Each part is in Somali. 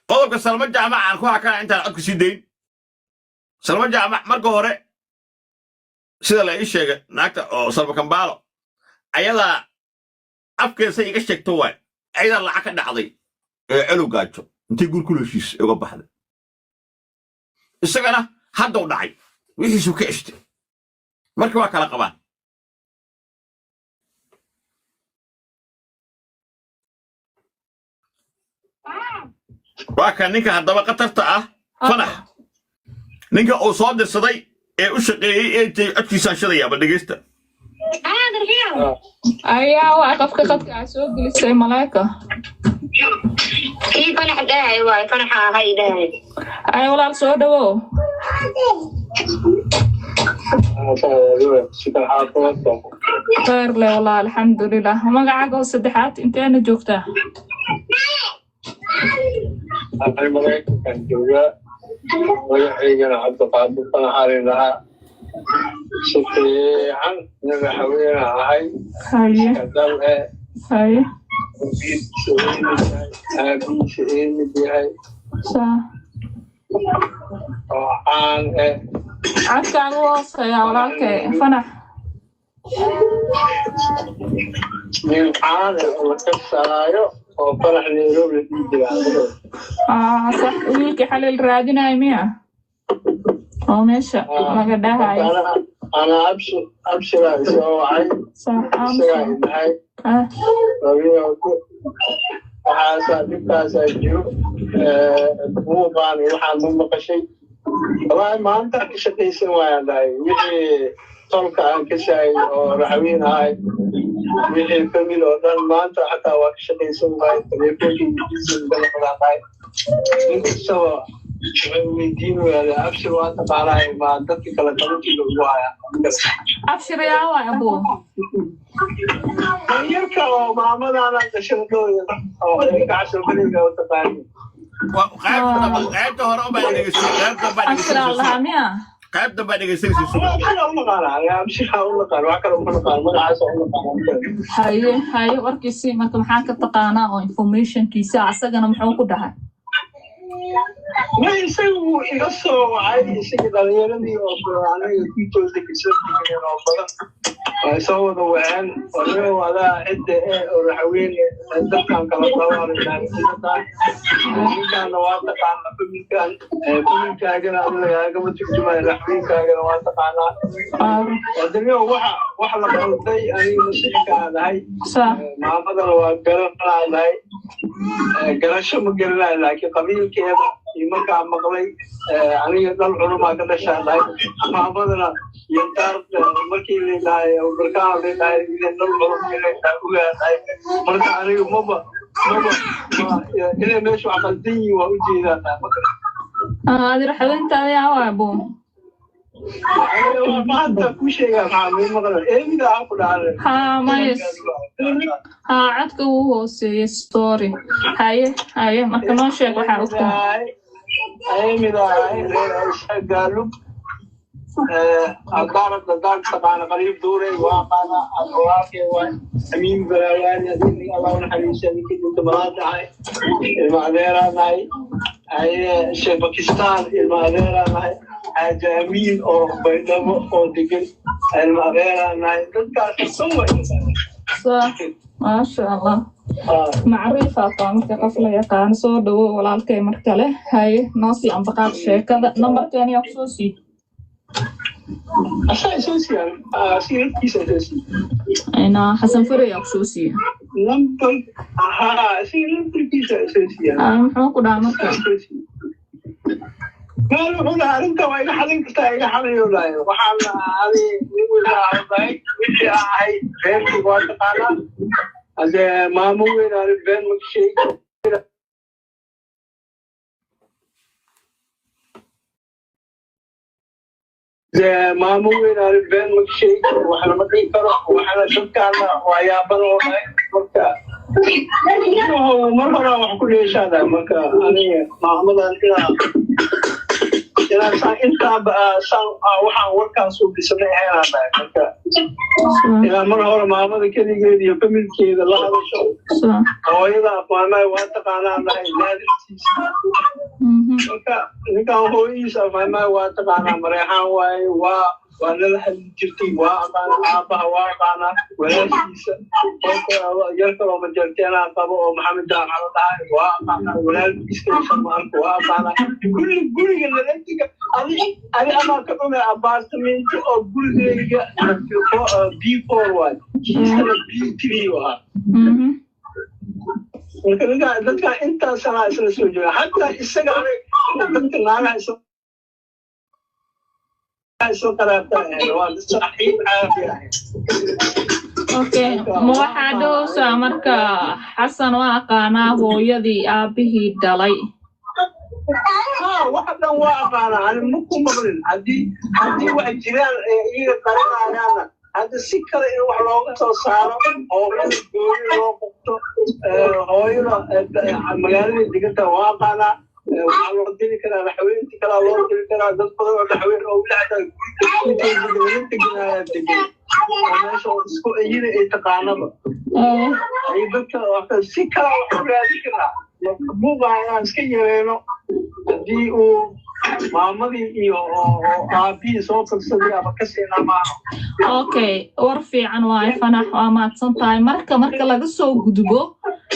Qodobka Salmo Jaamac aan ku hakana intaan codka sii dayn. Salmo Jaamac marka hore, sida la ii sheegay, naagta oo Salmo Kambaalo ayadaa afkeesa iga sheegto, waay ayadaa lacag ka dhacday ee Colow Gaajo intay guur ku heshiis uga baxday. Isagana hadda u dhacay wixiisuu ka ceshtay, marka waa kala qabaan. Waa kan ninka haddaba khatarta ah, Fanax, ninka uu soo dirsaday ee u shaqeeyey ee jay codkiisaan shidaya. Bal dhegeysta. Ayaa waa qofka qadka aa soo gelisay, Malaaka? Kii Fanax dhahay waay, Fanaxa ahay dhahay. Ay walaal, soo dhawow. Khayr le walaal, alxamdulilah. Magacaaga oo saddexaad, inteena joogtaa? Maraykankan joogaa, magacaygana Cabdiqaadir Fanaxali lahaa. Si fiican madaxweyne ahay. Haye. Kadal e. Haye. Hooyadiisa eemid yahay, aabihiisa eemid yahay. Saa. Oo caan eh. Codkaagu hooseeyaa, walaalkay Fanax. Nin caan eh oo la kasaayo oo Fanax Nairobi la dhihi jira. Aa sax, wiilkii xalil raadinayo miya oo meesha laga dhahayo? Anaa Abshiraa isoo wacay. Sax. Isagaa idhahay waxaasaa dhibkaasaa jiro, buuqaan iyo waxaan ma maqashay? Wallaahi maanta ka shaqaysan waayaan dhahay. Wixii tolka aan ka saayay oo raxwiin ahay, wixii famil oo dhan maanta xataa waa ka shaqaysan waayay. Teleefonkii busy ga noqdaan dhahay. Inkastaba waxay weydiin waaya, Abshir waa taqaanaa, ma dadka kale qabantiga ugu haya? Abshir yaa waay, abuu? Yarka oo maamadaana dhashay dhooya oo gacasho beriga u taqaani. Qaybta hore unbaa dhegeystay, qaybta baa Abshir aa dhegeysanaysa. Lahaa miya? Qaybta baa dhegeysanaysa, suga. Abshira u naqaana, Abshira u naqaan, wax kale uma naqaan, magacaasa u naqaana. Haye haye, warkiisii marka maxaa ka taqaanaa oo informationkiisa? Asagana muxuu ku dhahay? Ma isaga wuu iga soo wacay, isagii dhalinyaradii oo anaga kuntooda kasoo degeen oo badan way soo wada waceen oo niman wadaa cidda ee oo raxweyne dadkan kala qabaanayaan. Ninkaana waa taqaanaa, familkan familkaagana adi lagaagama turjumayo, raxweynkaagana waa taqaanaa. Wadaniyo waxa wax la qalday aniga masiixkaa nahay. Maamadana waa garanaa nahay, garasho ma garanayo, laakiin qabiilkeeda iyo markaa maqlay aniga dhal culumaa ka dhashaa nahay. Maamadana yantaar markii leedahay, barkaan leedahay, dhal culum leedahay ogaanahay. Marka aniga maba inay meesha wax qaldan yihiin waa ujeedaa. Adi raxweyntaada yaa waay, abuu? Maanta ku sheegaa, maxaa mii maqlan eemida aan ku dhacday. Haa, mayes, haa, codka wuu hooseeyey, sorry. Haye haye, marka noo sheeg waxaa ogtahay. Eemidahay reer Aisha Gaalub adaarad adaar taqaana, Qariib Duure waa qaana, walaalkay waa Amiin Balaawaani, Allah u naxariisa, ninkii dhinta malaada ahay, ilma adeeraa nahay. Haye, Sheekh Bakistan ilma adeeraa nahay, Xaaji Amiin oo Baydhabo oo degan ilma adeeraa nahay, dadkaas dhan waa. Sax, maasha Allah, macriifa taa marka qof la yaqaano. Soo dhawo walaalkay mar kale. Haye, noo sii ambaqaad sheekada. Nambarkeena yaa kusoo sii? Asaa isoo siiyaan, asiga laftiisa isoo siiyey. Ina Xasan Fure yaa kusoo siiye? Number ahaa, asiga lambarkiisa isoo siiyaan. Muxuu ku dhaha marka? Maal wuxuu dhahaa arrinta waa iga xalin kartaa, iga xalayo dhahay. Waxaan ani nin weyn ahay, wixii aan ahay reerkii waa taqaanaa, hadee maamo weyn ani been ma sheegi. Dee maamo weyn ani been ma sheegi, waxna ma dhihi karo, waxna dadkaana waa yaaban oo dhahay. Marka mar horaa wax ku dheeshaada, marka aniga maamadan inaa Inaan saan intaaba saan waxaan warkaan soo bisanay ahaynaan dhahay. Marka inaan mar hore maamada keligeed iyo familkeeda la hadasho, hooyada afmaamaay waa taqaanaan dhahay, naadirtiisa. Marka ninkaan hooyadiisa afmaamaay waa taqaanaa, Mareexaan waaye, waa nala hadli jirtay, waa aqaanaa aabaha, waa aqaanaa walaashiisa, yar kaloo majeerteenaa qabo oo Maxamed Jaamac la dhahay, waa aqaanaa walaalkiisa Sharmaanka, waa aqaanaa kulli guriga naladiga. Adi amaa ka dhumay apartment oo gurigeyga B4 waay, kiisana B3 ahaa. Marka ninkaan dadkaan intaas sanaa isla soo jooga, xataa isaga dadka naagaha isla qaraabta ahayn, waa saaxiib caadi ahayn. Okay, ma waxaa dhowsaa marka Xasan waa aqaanaa hooyadii aabihii dhalay? Ha, waxa dhan waa aqaanaa. Ani ma ku maqlin. Haddii wax jiraan ee iyaga qarinayaana, hadda si kale in wax looga soo saaro, hooyada gooni loo qabto. Hooyada magaalada deganta waa aqaanaa. Waxaa loo diri karaa dhaxweynti kalaa loo diri karaa, dad badan oo dhaxweyn oo weli xataa guriga deganaya degan oo meesha oo isku iyada ay taqaanaba ay dadka si kala wax u raadin karaa. Marka buuqa inaan iska yareyno, haddii uu maamadii iyo oo aabihii soo qabsaday ama ka siinaa maano. Okay, war fiican waaye Fanax, waa mahadsan tahay. Marka laga soo gudbo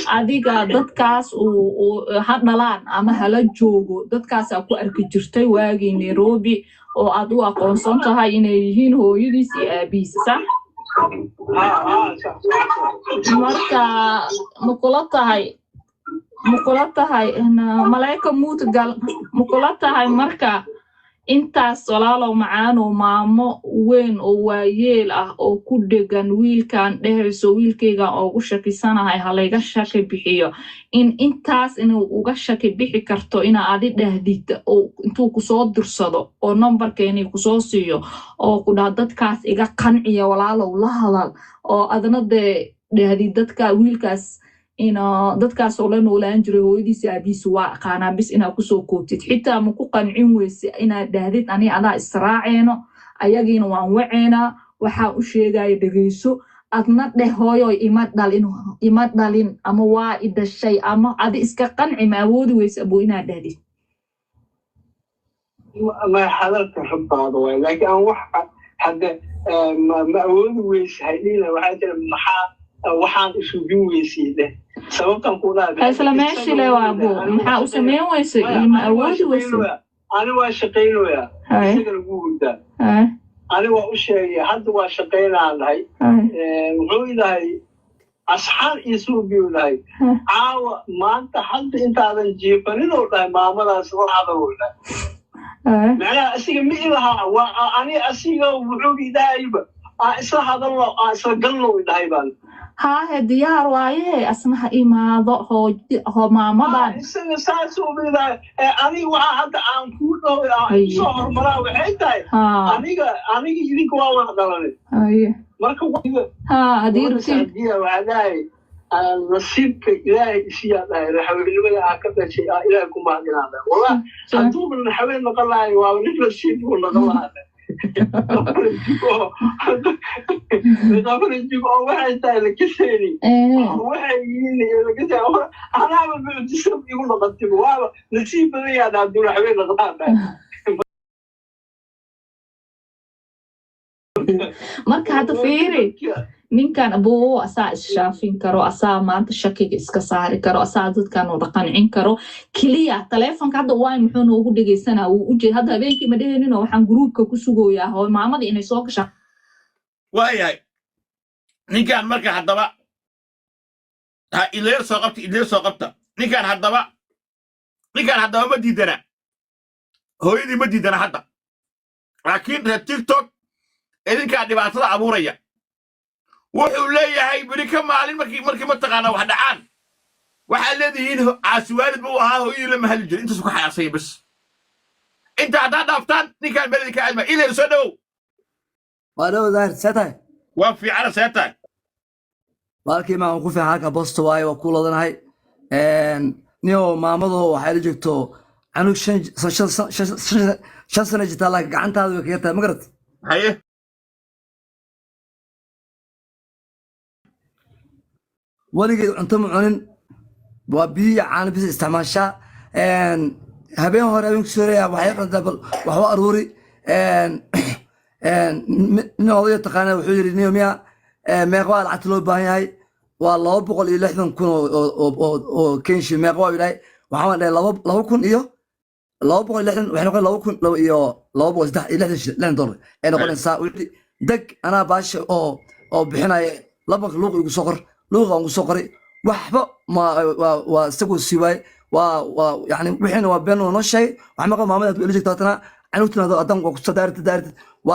adiga dadkaas uu ha dhalaan ama hala joogo, dadkaasaa ku arki jirtay waagii Nairobi oo aad u aqoonsan tahay inay yihiin hooyadiis iyo aabihiis, sax? Ha ha, sax sax. Marka ma kula tahay malayka muutgal, ma kula tahay marka intaas, walaalow macaanow, maamo weyn oo waayeel ah oo ku dhegan wiilkan dhehayso wiilkaygan oogu shakisanahay, ha layga shaki bixiyo, in intaas inuu uga shaki bixi karto inaa adi dhahdid oo intuu kusoo dirsado oo nambarkeenii kusoo siiyo oo ku dhaha dadkaas iga qanciya, walaalow la hadal, oo adna dee dhahdid dadka wiilkaas ina dadkaas oo la noolaan jiray hooyadiisa aabihiisa waa aqaanaa, bis inaa kusoo koobtid? Xitaa ma ku qancin weyse inaad dhahdid ani adaa israaceeno, ayagiina waan waceynaa, waxaa u sheegaya dhegeyso, adna dheh hooyoy ima dhalin, ima dhalin ama waa i dhashay, ama adi iska qanci? Ma awoodi weyse abo inaad dhahdid? Ma hadalka rabbaada waay, laakiin aan wax hadde ma awoodi weyse haydhiina. Waxaa jira maxaa waxaan isugin weysay dheh, sababtan ku dhaha. Isla meeshii le waa abo, maxaa u sameyn weyse iyo ma awoodi weyse? Ani waa shaqaynoyaa, isaga lagu hurdaa. Ani waa u sheegay, hadda waa shaqaynaan dhahay. Wuxuu idahay asxaan iyo suubiyu dhahay, caawa maanta hadda intaadan jiifaninoo dhahay maamadaas la hadaluu dhahay. Macnaha asiga ma ilahaa, waa ani asiga wuxuu idahayba aan isla hadalno, aan isla galno idhahay baan. Haahe, diyaar waaye, asna ha imaado hoo maamadan. Isaga saasuu idahay. Aniga waxaa hadda aan kuu dhaho aan usoo horumaraa waxay tahay, aniga idinka waa wada dhalanay. Marka haddii rabtiin waxaa dhahay nasiibka Ilaahay isiyaa dhahay, raxweynimada aa ka dhashay aa Ilaahay ku mahadinaa dhahay. Wallah, hadduuba raxweyn noqon lahay, waa nin nasiib buu noqon lahaa. Qafarijig oo waxay tahay la kaseyni, waxay yihiin la kaseyni, anaaba mucjiso igu noqotay, waaba nasiib badan yaa dhaha hadduu raxweyn noqdaan dhahay. Marka hadda fiiri, ninkan aboo asaa isshaafin karo, asaa maanta shakiga iska saari karo, asaa dadkan wada qancin karo. Keliya taleefonka hadda waay muxuu noogu dhegeysanaa? Wuu u jeed hadda habeenkii ma dheheninoo waxaan gruubka ku sugoyaa hooy maamadii inay soo gashaan. Waayahay, ninkan marka haddaba ha ileer soo qabta, ileer soo qabta. Ninkan haddaba ma diidana hooyadii, ma diidana hadda, laakiin reer TikTok idinkaa dhibaatada abuuraya. Wuxuu leeyahay beri ka maalin markii mataqaanaa wax dhacaan, waxaad leedihiin caasi waalid buu ahaa, hooyadii lama hadli jirin. Intaasu ka xayaasanya bas. Inta haddaad dhaaftaan, ninkaan meel idinka aadma. Ileer, soo dhowow. Waa dhow Daahir, see tahay? Waa fiicana, see tahay? Walaalkii maan ku fiican, halka Boston waaye, waa ku ladanahay. Nio maamado waxay la joogto. Canug 5 sano jirtaa, laakiin gacantaada way kaga tahay, ma garat? Haye. Weligeed cunto ma cunin, waa biyo iyo caano bis isticmaashaa. Habeen hore, habeen kusoo horeeya, waxay qantaa bal waxba aruuri. Nin odaya taqaana wuxuu yidhi, "Niyo miya, meeqa waa lacagta loo baahan yahay?" Waa 260,000 oo kenshi. "Meeqa waa?" yidhahay. Waxaan dhahay 2,260, waxay noqon 2,263 dollar ay noqonaysaa. Wuxuu yidhi, "Deg, anaa baasha oo bixinaya, labanka luuq igu soo qor." Luuqa aan ku soo qoray, waxba ma waa isagoo sii waayey. Waa yani wixiina waa been, waa noo sheegay. Waxaa maqan maamada ila joogta, haddana canugtuna haddaan waa kusoo daartid daartid waa.